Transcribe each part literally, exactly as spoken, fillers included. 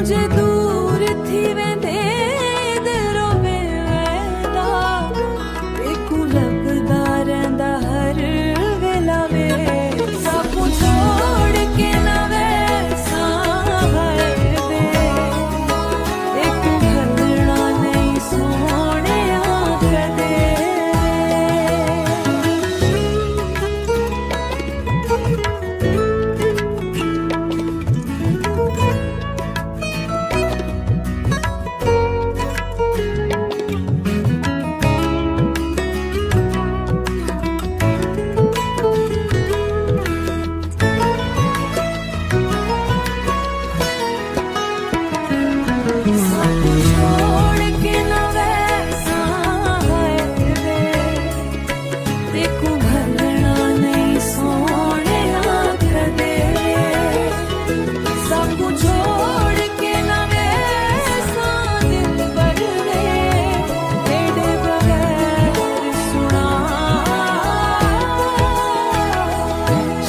جے دور تھی ویندے دل رووے ویندا، تیکوں لبھدا رہندا ہر ویلا وے۔ ساکوں چھوڑ کے نہ ویساں ہائے وے، تیکوں بھلنا نہیں سوہݨیا کدے۔ ساکوں چھوڑ کے نہ ویساں ہائے وے، تیکوں بھلنا نہیں سوہݨیا کدے۔ ساکوں چھوڑ کے نہ ویساں دلبر وے، تیݙے بغیر سݨا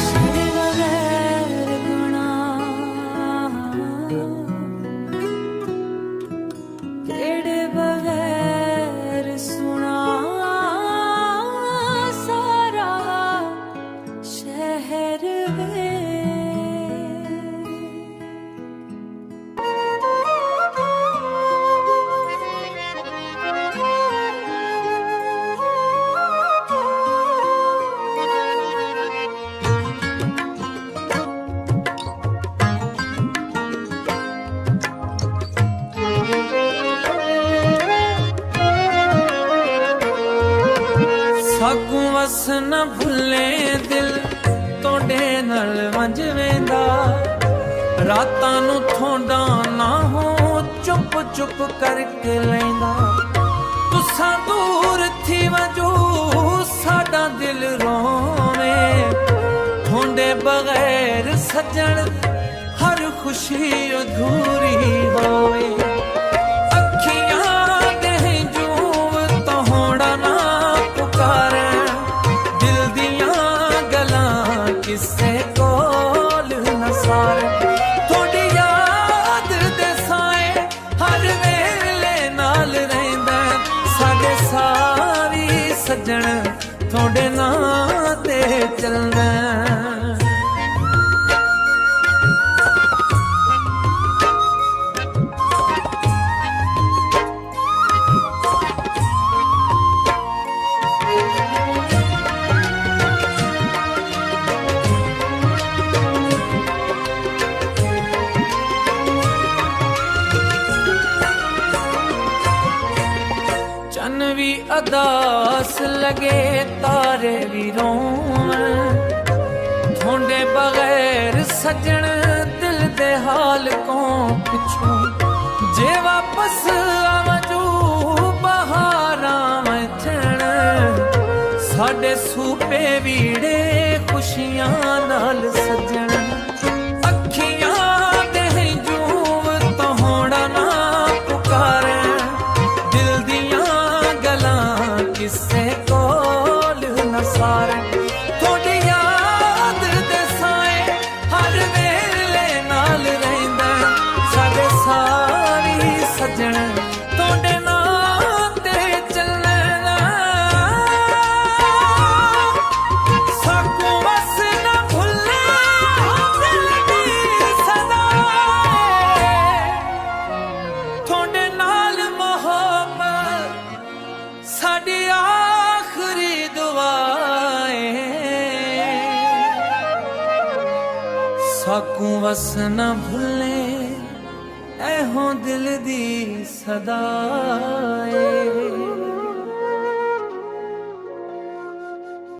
شہر بغیر گناہ۔ تیݙے بغیر سݨا سارا شہر وے۔ ساکوں وس نہ بھلے دل، تہاݙے نال ونڄ ویندا۔ راتاں نوں تھوندا نہ ہوں، چپ چپ کر کے لیندا۔ تساں دور تھی ونڄو، ساݙا دل رووے۔ تہاݙے بغیر سڄݨ، ہر خوشی ادھوری ہووے۔ اکھیاں دے ہنجوں تہاݙا ناں پکارن، دل دیاں ڳلاں کسے کول نہ سارن۔ تہاݙی یاد دے سائے ہر ویلے نال رہندن، ساݙے ساری سڄݨ تہاݙے ناں تے چلدن۔ چن وی اداس لڳے، تارے وی روون، تہاݙے بغیر سڄݨ دل دے حال کوں پچھوں۔ جے واپس آوجو بہاراں وچ تھیݨ، ساݙے سوپے ویڑھے خوشیاں نال سڄݨ۔ اکھیاں دے ہنجوں تہاݙا ناں پکارن، دل دیاں ڳلاں کسے کول نہ سارن۔ تہاݙی یاد دے سائے ہر ویلے نال رہندن، ساݙے ساری سڄݨ تہاݙے ناں تے چلن۔ ساکوں وس نہ بھلے دل دی صدا، تہاݙے نال محبت ساݙی آخری دعا اے۔ ساکوں وس نہ بھلے، اے ہوں دل دی صدا اے۔